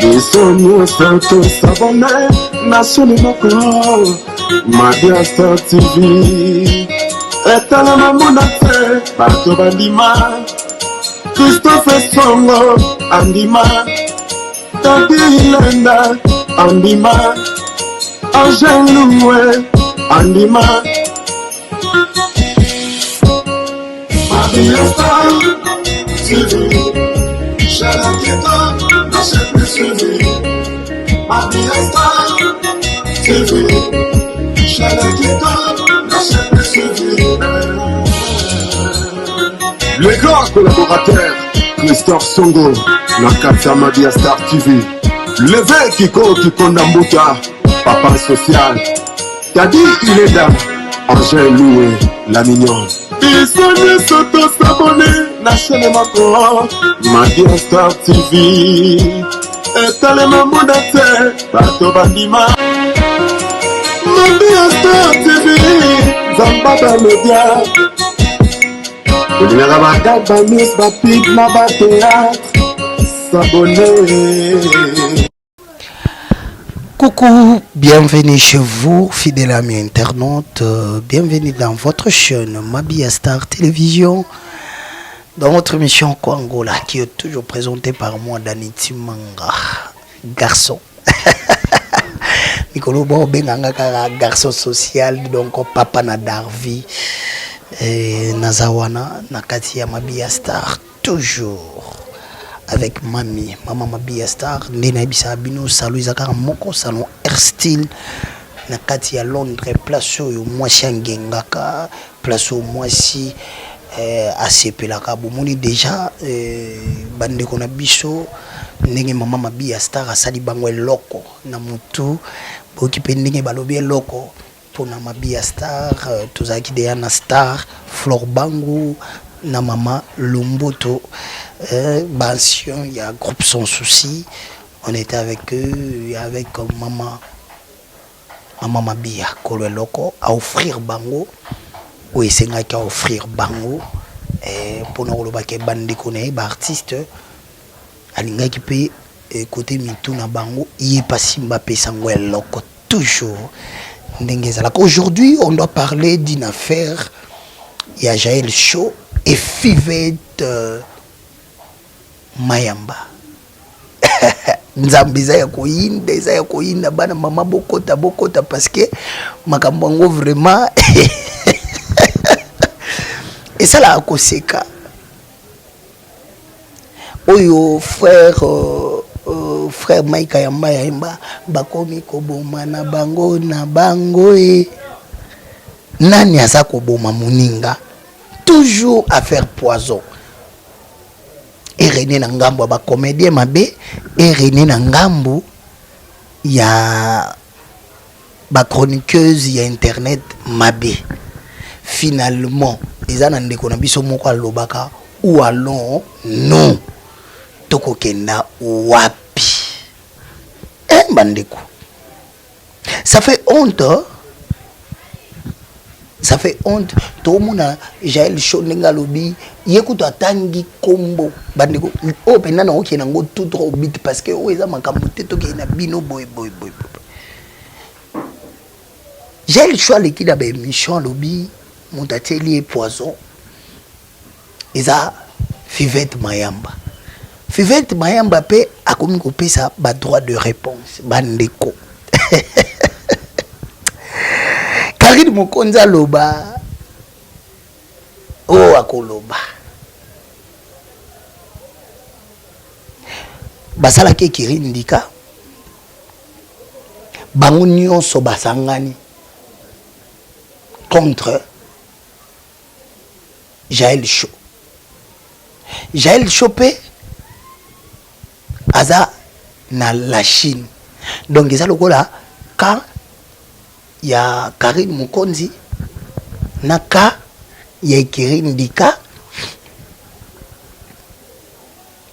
Biso nyonso tosabone na chaîne moko Mabia Star TV etalama mona te bato bandima Christophe Songo andima Tati Lenda andima Angel Loué andima Mabia Star TV chaîne kitoko na chaîne plus suivie Mabia Star TV chaîne kitoko na chaîne plus suivie. Le grand collaborateur Christophe Songo na kati ya Mabia Star TV, Leve Kiko Kikonda Mbuta, papa social Tadi Ilenda, Angèle Loué la mignonne. Biso nyonso tosabone na chaîne moko Mabia Star TV etalema mona te bato bandima Mabia Star TV Nzamba ba media olingaka bagag ba news ba pub na ba théâtre s'abonner. Coucou, bienvenue chez vous, fidèles amis internautes, bienvenue dans votre chaîne Mabia Star Télévision, dans votre émission Kwangola, qui est toujours présentée par moi, Dani Timanga, garçon. Mikolo bo benganga kaka garçon social, donc papa na Darvi, et nazawana na kati ya Mabia Star, toujours avec mami, mama Mabia Star, nde nayebisaka bino salon eza kaka moko, salon Air Style na kati ya Londres, place oyo mwasi angengaka, place oyo mwasi asepelaka. Bomoni déjà bandeko na biso ndenge mama Mabia Star asali bango eloko na motu, boyoki mpe ndenge balobi eloko mpona Mabia Star. Tozalaki deya na star Flore Bangu na mama Lomboto, baancien ya groupe Sans Souci. On était avec eux et avec mama Mabia kolo eloko aoffrir bango oyo esengaki aoffrir bango, mpona kolobaka bandeko na ye baartiste alingaki mpe kote mitu na bango ye pasimba apesa yango eloko, toujours ndenge ezalaka. Aujourd'hui, on doit parler d'une affaire ya Jael Show et Fivette Mayamba. Nzambe, eza ya koyinda, eza ya koyinda. Bana mama, bokota, bokota, parce que makambo yango vraiment esalaka koseka. Oyo frère Mike Yamba yayemba, bakomi koboma na bango na bango e nani aza koboma moninga, toujours affaire poison erene na ngambo ya bacomédien mabe, erene na ngambo ya bachroniqueuse ya internet mabe. Finalement eza na ndeko na biso moko alobaka: "Où allons nous? Tokokenda wapi?" Bandeko, ça fait honte, ça fait honte. Tomona Jael Show ndenge alobi, ye kutu atangi kombo. Bandeko, oyo mpenza naokende yango tout droit au but, parce que oyo eza makambo te. Tokende na bino boye boye boye boye. Jael Show aleki na baémission, alobi moto atieli ye poison eza Fivette Mayamba. Fivette Mayamba mpe akomi kopesa badroit de réponse. Bandeko, Karine Mokonzi aloba oyo akoloba, basalaki ekiri ndika, bango nyonso basangani contre Jael Show. Jael Show mpe aza na la Chine, donc eza lokola ka ya Karine Mokonzi na ka ya Ekeri Ndika,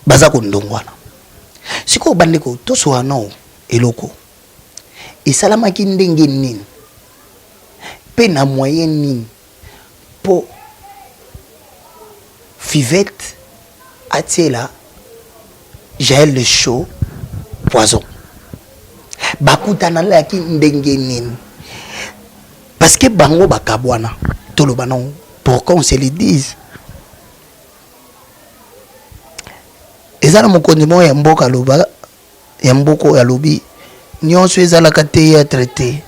baza kondongwana. Sikoyo bandeko, tosoka nao eloko esalamaki ndenge nini mpe na moyen nini mpo Fivette atiela Jael le Show. Poison. Bakutanalaki ndenge nini? Parce que bango bakabwana. Toloba non. Pourquoi on se le dise? Eza na mokonzi moko ya mboka aloba ya mboka oyo alobi nyonso ezalaka théâtre te.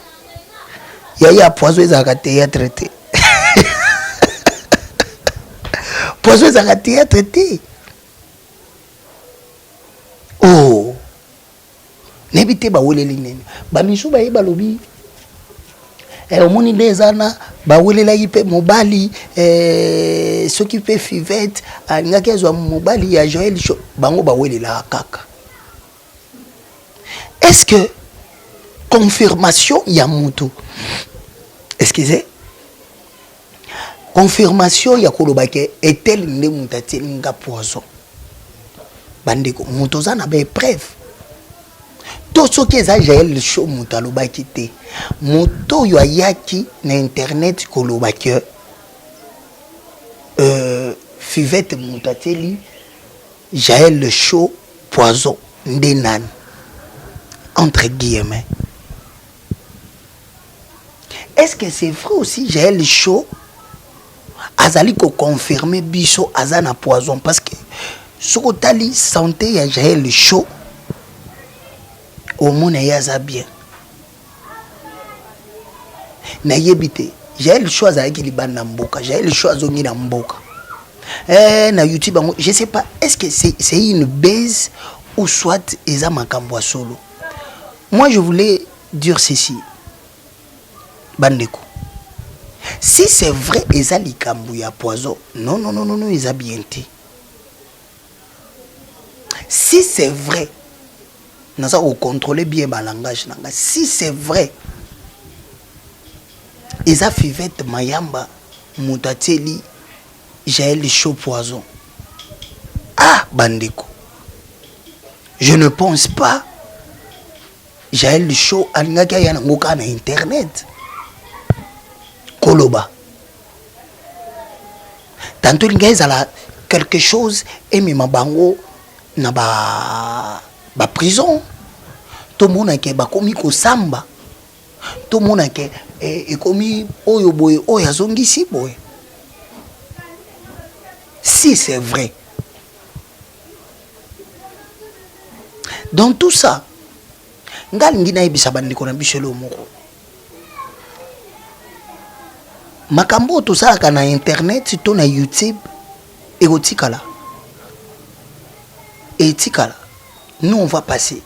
Yaya poison ezalaka théâtre te. Poison ezalaka théâtre te. Oh. Nayebi te baweleli nini. Ba misusu baye balobi eh, omoni nde eza na bawelelaki mpe mobali eh, soki mpe Fivette alingaki azwa mobali ya Joël Show, bango bawelelaka kaka. Est-ce que confirmation ya mutu, excusez, confirmation ya koloba ke etel nde mutu atieli nga poison, bandeko, moto oza na baépreuve to soki eza Jael Show moto alobaki te, moto oyo ayaki na internet koloba ke Fivette moto atieli Jael Show poison nde nani, entre guillemets? Est-ce que c'est vrai aussi Jael Show azali koconfirme biso aza na poison? Parce que soki otali santé ya Jael Show, omona ye aza bien. Nayebi te, Jael Show azalaki libanda mboka, Jael Show azongi na mboka na YouTube yango, je sais pas, est-ce que c'est une base ou soit eza makambo ya solo. Moi, je voulais dire ceci, bandeko: si c'est vrai eza likambo ya poison, non, non, non, non, non, eza bien te. Si c'est vrai, naza kocontrôler bien balangage na nga, si c'est vrai eza Fivette Mayamba moto atieli Jael Show poison, ah bandeko, je ne pense pas Jael Show alingaki aya nango kaka na internet koloba. Tantôt elingi ezala quelque chose emema bango na ba prison, tomona ke bakomi kosamba, tomona ke ekomi oyo boye, oyo azongisi boye. Si c'est vrai, dans tout ça, nga alingi nayebisa bandeko na biso eloko moko: makambo oyo tosalaka na internet to na YouTube ekotikala, etikala. Nous, on va passer,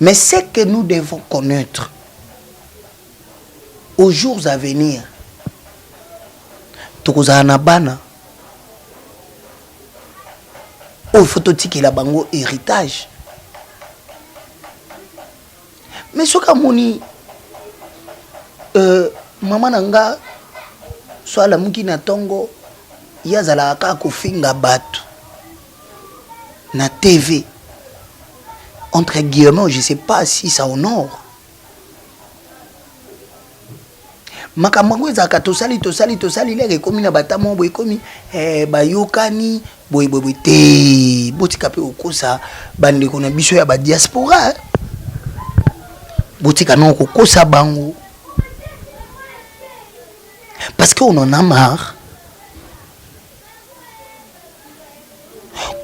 mais ce que nous devons connaître aux jours à venir, tokozala na bana oyo faut totikela bango héritage. Mais soki amoni mama na nga so alamuki na ntongo, ye azalaka kaka kofinga bato na TV, entre guillemets, je sais pas si ça honore. Makambo yango ezalaka tosali, tosali, tosali, lere ekomi na bata moko boye, ekomi bayokani boye boye boye te. Botika mpe kokosa bandeko na biso ya badiaspora, botika nao kokosa bango, parce que on en a marre.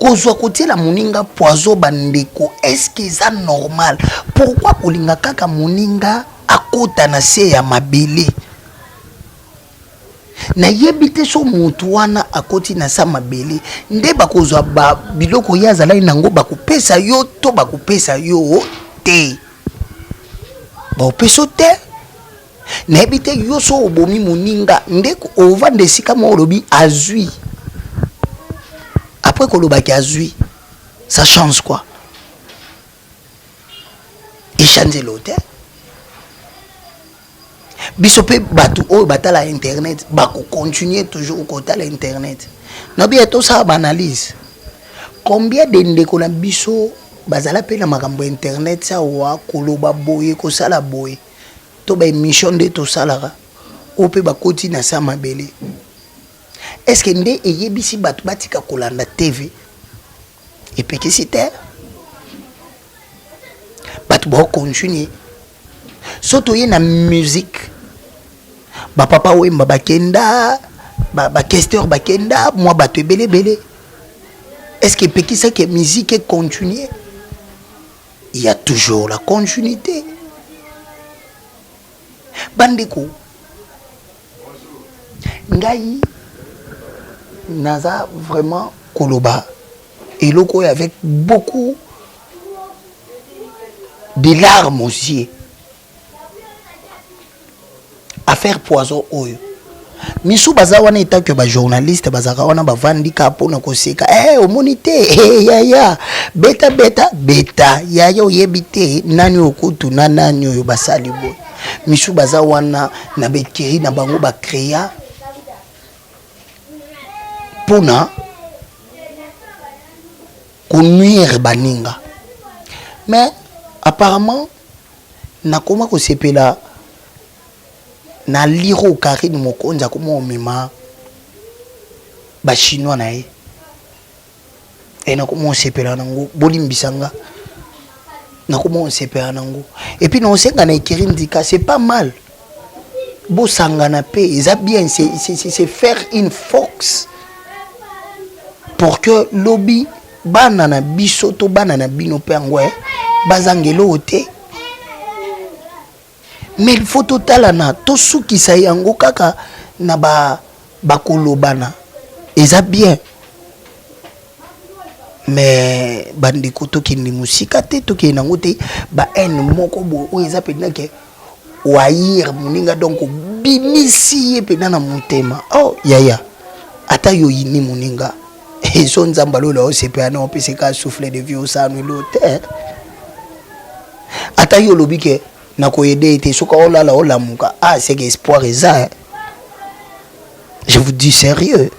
Kozwa kotiela moninga poison, bandeko, est-ce eza normal? Pourquoi kolinga kaka moninga akota na se ya mabele? Nayebi te, so motu wana akoti na sa mabele nde bakozwa ba biloko ye azalaki nango, bakopesa yo to bakopesa yo te? Bakopesa yo te. Nayebi te, yo so obomi moninga nde ovanda esika moko, olobi azwi, après kolobaki azwi, ça change quoi? Echange elo te. Biso mpe bato oyo batala internet bakocontinue toujours kotala internet. Nabiya tosala baanalyse, combien de ndeko na biso bazala mpe na makambo ya internet awa, koloba boye, kosala boye, to baémission nde tosalaka oyo mpe bakoti na sa mabele? Est-ce nde eyebisi bato batika kolanda TV? Epekisi te. Bato bao continuer. So toye na musique, ba papa Wemba bakenda, ba, ba Kester bakenda, mwa bato ebele ebele. Est-ce que epekisaki musique e continuer? Il y a toujours la continuité. Bandeko, ngai naza vraiment koloba eloko oyo avec beaucoup de larmes aux yeux. Affaire poison oyo, misu baza wana etake bajournaliste bazalaka wana, bavandi kaka mpona koseka. Eh, omoni te? Eh, yaya, beta beta beta, yaya, oyebi te nani oyo kutu na nani oyo basali boye. Misu baza wana na bekeri na bango, bacréa mpona konuire baninga. Mais apparemment nakoma kosepela na liro Karine Mokonzi akoma omema bachinois na ye. E nakoma osepela nango, bolimbisa nga, nakoma osepela nango. Et puis naosenga na ekeri ndika, c'est pas mal bosangana mpe, eza bien, c'est faire une force pour que lobi bana na biso to bana na bino mpe yango bazanga eloko te. Mais il faut totalana, tosukisa yango kaka na bakolobana, eza bien. Mais bandeko, tokende mosika te, tokende nango te. Bahaine moko boye oyo eza mpenza ke ohaïr moninga, donc obimisi ye mpenza na motema. Oh yaya, ata yo oyini moninga, eso Nzambe alola, osepela na opeseka souffle de vie, osala elo te. Ata yo olobi ke nakoyede ye te, soki olala olamuka, ah, c'est que espoir eza. Je vous dis sérieux,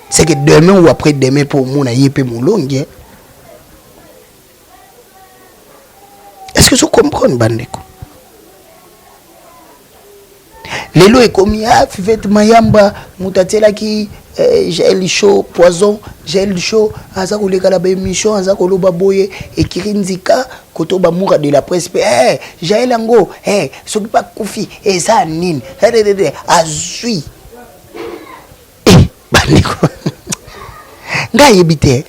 c'est que demain ou après demain mpo omona ye mpe molongi. Est-ce que zo comprendre, bandeko? Lelo ekomi ah, Fivete Mayamba moto atielaki eh, Jael Show poison. Jael Show aza koleka na baémission, aza koloba boye, ekiri nzika koto bamoura de la presse mpe eh, Jael yango eh, soki mpe akufi eza nini? Eh, azwi eh, bandeko, ngai ayebi te.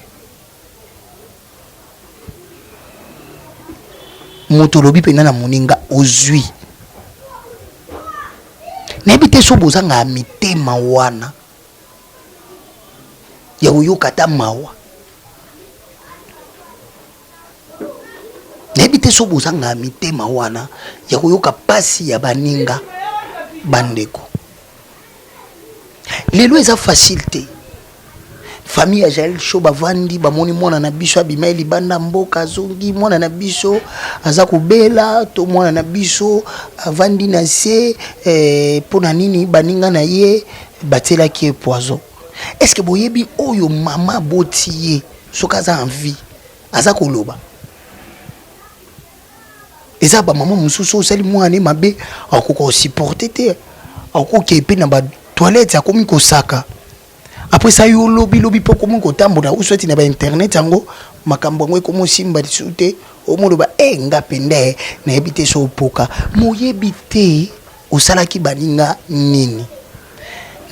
Moto olobi mpenza na moninga ozwi, nayebi te so bozangaka mitema wana ya koyoka ata mawa. Nayebi te so bozangaka mitema wana ya koyoka mpasi ya baninga. Bandeko, lelo eza facile te. Famille ya Jael Show bavandi, bamoni mwana na biso abima ye libanda mboka, azongi, mwana na biso aza kobela, to mwana na biso avandi na se mpo na nini baninga na ye batielaki ye poison? Est ce que boyebi oyo mama aboti ye, soki aza en vie, aza koloba? Eza bamama mosusu, osali mwana mabe, akoka kosupporter te, akoki mpe na batoilette, akomi kosaka. Après ça, yo lobi lobi mpo komi kotambola uswati na bainternet, yango makambo yango ekomi osimba lisusu te. Omoloba e nga mpenza nayebi te so opoka moyebi te osalaki baninga nini.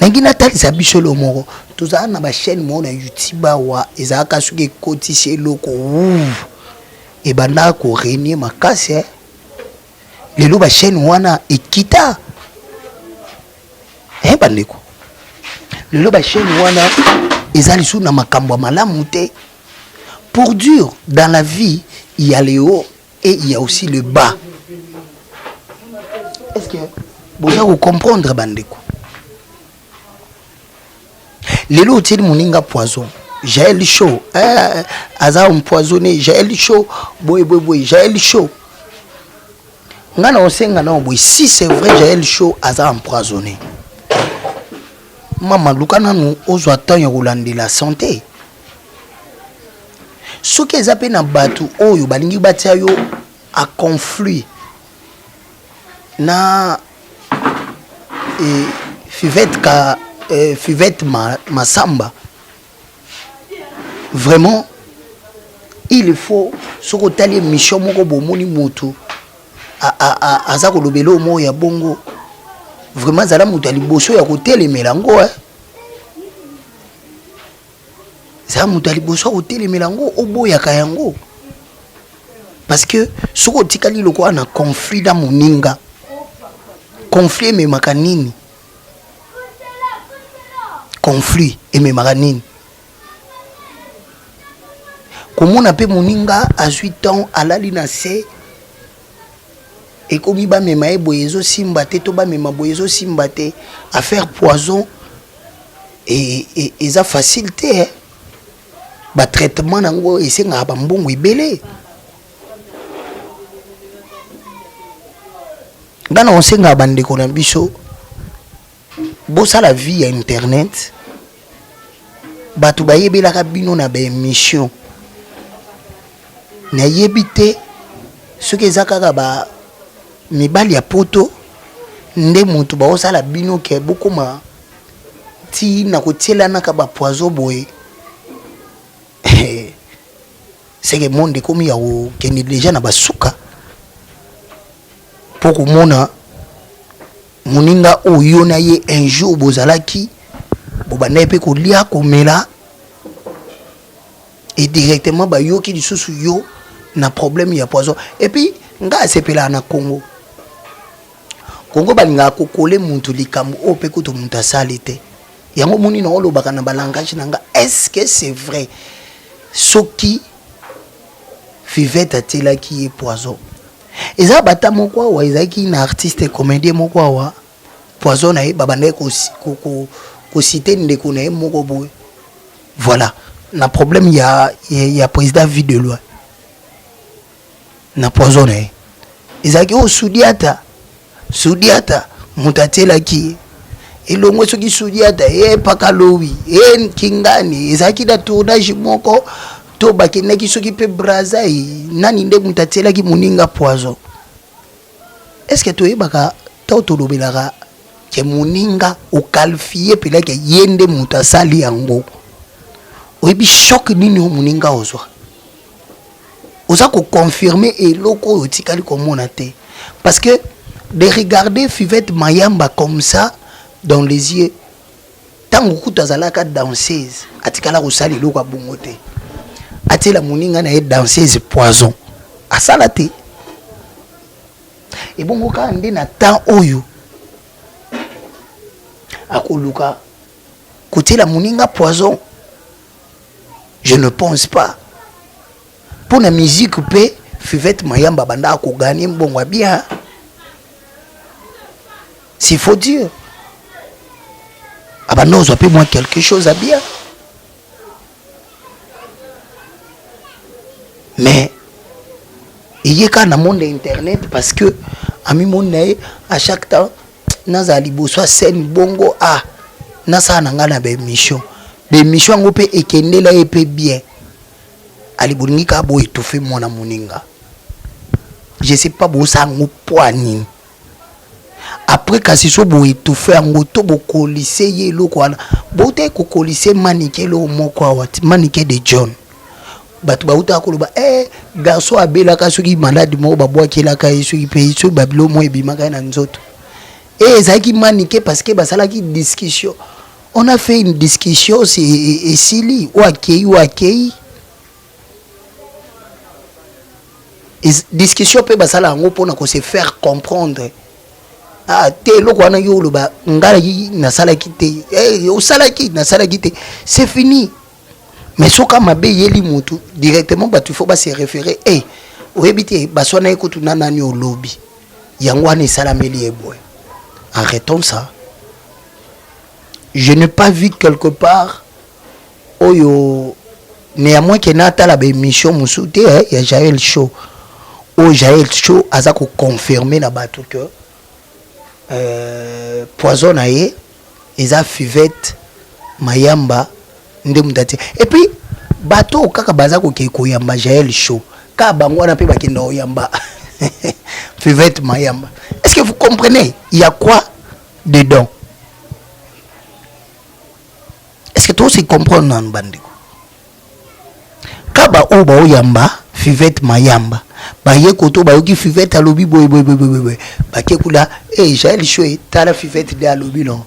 Nangi natalisa biso elo moko, tozala na bachaîne moko na YouTube awa, ezalaka soki ekotisi eloko wu ebandaka korenier makasi. Lelo bachaîne wana ekita. Eh bandeko, lelo bachaîne wana eza lisusu na makambo ya malamu te. Pour dire, dans la vie, il y a le haut et il y a aussi le bas. Est-ce que boza kocomprendre, bandeko? Lelo otieli moninga poison, Jael Show eh, aza empoisonné, Jael Show boye boye boye, Jael Show. Nga na osenga nao boye, si c'est vrai Jael Show aza empoisonné, mama, luka nanu ozwa temps ya kolandela santé. Soki eza mpe na bato oyo balingi batia yo a conflit na e, Fivette ka e, Fivette ma, Masamba, vraiment. Il faut soki otali émission moko bomoni mutu aza kolobela oyo moko ya bongo, vraiment azala moto ya liboso ya kotelemela yango eh. Zala moto ya liboso ya kotelemela yango, oboyaka yango, parce que soki otikali lokola na conflit na moninga, conflit ememaka nini? Conflit ememaka nini? Komona mpe moninga azwi temps alali na se, ekomi bamema ye boye ezosimba te, to bamema boye ezosimba te. Affaire poison eza facile te eh. Batraitement nango esengaka bambongo ebele. Nga na kosengaka bandeko na biso, bosala vie ya internet, bato bayebelaka bino na baémission. Nayebi te soki eza kaka ba mibali ya poto nde moto baosala bino ke bokoma ti na kotielanaka bapoison boye. Seke monde ekomi ya kokende deja na basuka, mpo komona moninga oyo na ye un jour bozalaki, bobandaki mpe kolia komela, et directement bayoki lisusu yo na problème ya poison. Et puis nga asepelaka na Congo. Congo balingaka kokole mutu likambo oyo mpe kutu mutu asali te. Yango moni na olobaka na balangage na nga, est-ce que c'est vrai soki Fivette atielaki ye poison? Eza bata moko awa, ezalaki na artiste comédien moko awa, poison na ye babandaki kosite ndeko na ye moko boye. Voilà, na problème ya président Vie de Loi na poison na ye, ezalaki oyo Sudiata. Sudiata moto atielaki ye elongo. Soki Sudiata ye paka lowi ye kingani, ezalaki na tournage moko to bakendaki soki mpe Braza, nani nde moto atielaki moninga poison? Est ce que toyebaka to tolobelaka ke moninga oqualifier mpelaki ye nde moto asali yango? Oyebi choc nini oyo moninga ozwa? Oza koconfirme eloko oyo otikali komona te, parce que de regarder Fivette Mayamba comme ça dans les yeux, ntango kutu azalaka danseuse, atikala kosala eloko ya bongo te. Atiela moninga na ye danseuse poison, asala te. Ebongo kaka nde na temps oyo akoluka kotiela moninga poison? Je ne pense pas. Mpo na musique mpe, Fivette Mayamba bandaka koganye mbongo ya bien, s'il faut dire, abanda ozwa mpe mwa quelque chose ya bien. Mais eye kaka na monde ya internet, parce que amimoni na ye à chaque temps nazala liboso ya scène bongo, a nasala na ngai na baémission. Baémission yango mpe ekendela ye mpe bien. Ali bolingi kaka boétouffe mwana moninga, je sais pas bosala yango mpo ya nini. Après kasi so boétouffe yango to bokolise ye eloko wana, botaki kokolise Manike eloko moko awa, Manike de John. Bato bautaka koloba eh, garçon abelaka soki maladi moko, babwakelaka ye soki mpe soki babilo moko ebimaka ye na nzoto e ezalaki Manike, parce que basalaki discussion. On a fait une discussion, esili, oyo akei, oyo akei. Discussion mpe basala yango mpona kose faire comprendre. Ah te, eloko wana yo oloba ngai nasalaki te, eh, osalaki, nasalaki te, c'est fini. Mais soki mabe eyeli motu directement, bato il faut base référer e oyebi te baswana ye kutu na nani, olobi yango wana esalameli ye boye. Arrêtons ça. Je n'ai pas vu quelque part oyo, néanmoins ke natala baémission mosusu te eh, ya Jael Show, oyo Jael Show aza koconfirme na bato ke poison na ye eza Fivette Mayamba nde moto atie. Et puis bato oyo kaka baza kokei koyamba Jael Show, kaka bango wana mpe bakenda koyamba Fivette Mayamba. Est ce que vous comprenez? Il y a quoi dedans? Est ce que tosi comprendre nanu, bandeko? Ka baoyo baoyamba Fivette Mayamba, baye koto, bayoki Fivette alobi boye boye boye boye boye, bake kuna e Jael Show, tala Fivette nde alobi. Non,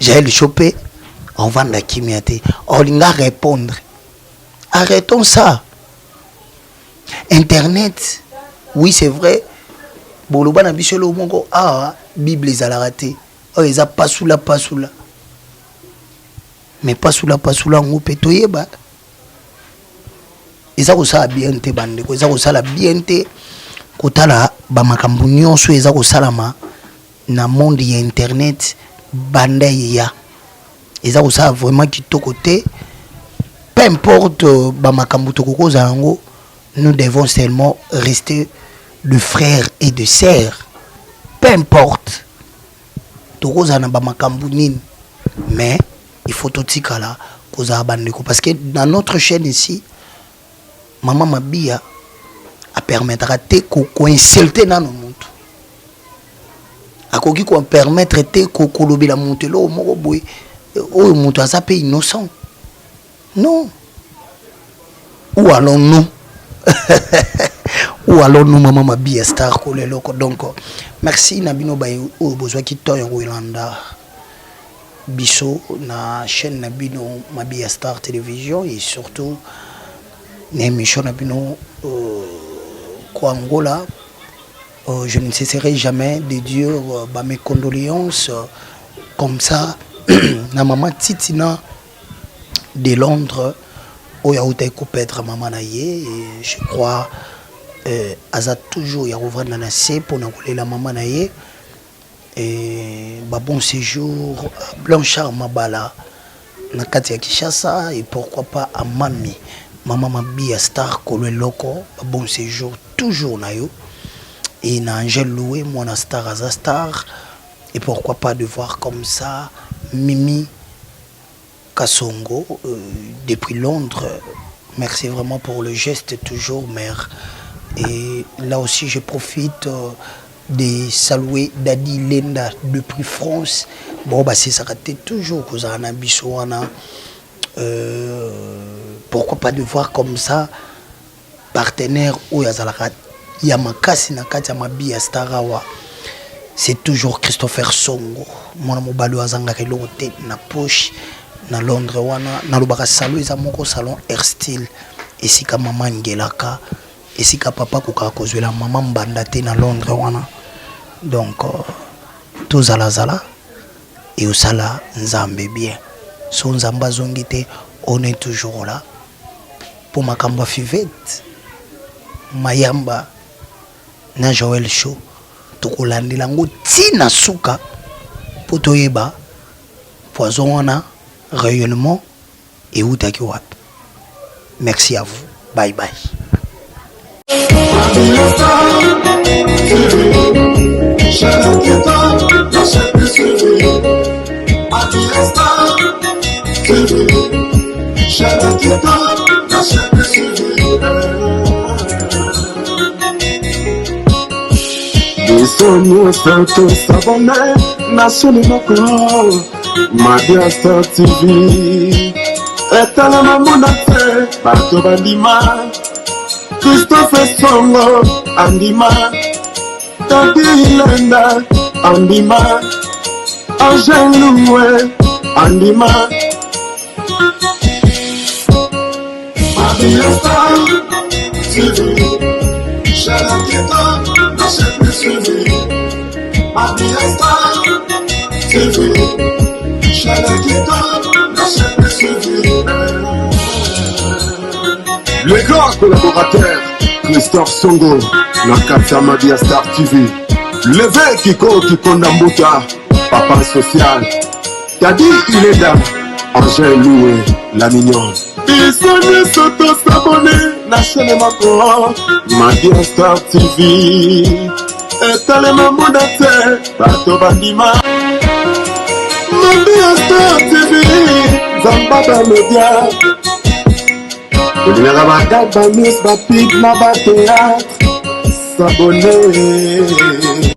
Jael Show mpe ovanda kimia te, olinga répondre. Arrêtons ça. Internet, oui, c'est vrai, boloba na biso eloko moko awa, Bible ezalaka te. Oyo eza pasula pasula, mais pasula pasula yango mpe toyeba eza kosala bien te. Bandeko, eza kosala bien te kotala bamakambo nyonso eza kosalama na monde ya internet. Banda eya, eza kosala vraiment kitoko te. Peu importe bamakambo tokokozala yango, nous devons seulement rester de frères et de sœurs. Peu importe tokozala na bamakambo nini, mais il faut totikala kozala bandeko, parce que dans notre chaîne ici, Mama Mabia apermettraka te koinsulte nano motu, akoki kopermettre te kolobela moto eloko moko boye oyo moto aza mpe innocent. Non, où allons-nous? Où allons-nous? Mama Mabia Star kola eloko. Donc merci na bino baye oyo bozwaki temps ya kolanda biso na chaîne na bino Mabia Star Télévision et surtout na émission na bino Koangola. Je ne cesserai jamais de dire bah, mes condoléances comme ça na Mama Titina de Londres oyo autaki koperdre mama na ye. Et je crois aza toujours ya kovanda na se mpona kolela mama na ye. Et ba bon séjour à Blanchard Mabala na kati ya Kinshasa, et pourquoi pas à Mami, Mama Mabia Star Kolo eloko, ba bon séjour toujours na yo, et na Angèle Loué, mwana star aza star, et pourquoi pas de voir comme ça Mimi Kassongo depuis Londres. Merci vraiment pour le geste toujours, mère. Et là aussi, je profite de saluer Dadi Lenda depuis France. Bon, bah, c'est ça, toujours kozala biso wana. Pourquoi pas de voir comme ça partenaire oyo azalaka ya makasi na kati ya Mabia Star awa, c'est toujours Christopher Songo, mwana mobali oyo azangaka eloko te na poche na Londres wana. Nalobaka salon eza moko, salon Airstyle, esika mama ngelaka, esika papa akokaka kozwela mama mbanda te na Londres wana. Donc tozalazala eosala Nzambe bien. So Nzambe azongi te, on est toujours là mpo makambo ya Fivete Mayamba na Joel Show, tokolandela yango ntina suka mpo toyeba poison wana réellement eutaki wapi. Merci à vous, bye bye. Biso nyonso tos'abonner na chaîne moko, Mabia Star TV. Etalama mona te, bato bandima Christophe Songo, andima Tadi Lenda, andima Angel Loué, andima Mabia Star TV, chaîne kitoko, la chaîne plus suivie. Mabia Star TV, chaîne kitoko, la chaîne plus suivie. Le grand collaborateur Christophe Songo na kati ya Mabia Star TV, l'évêque Kiko Kikonda Mbuta, papa social Tadi Ileda, Angèle Loué la mignonne. Biso nyonso tos'abonner na chaîne moko, Mabia Star TV. Etalema mona te, bato bandima Mabia Star TV, nzamba bamédia olingaka baga, banews, bapub na bathéâtre. S'abonner.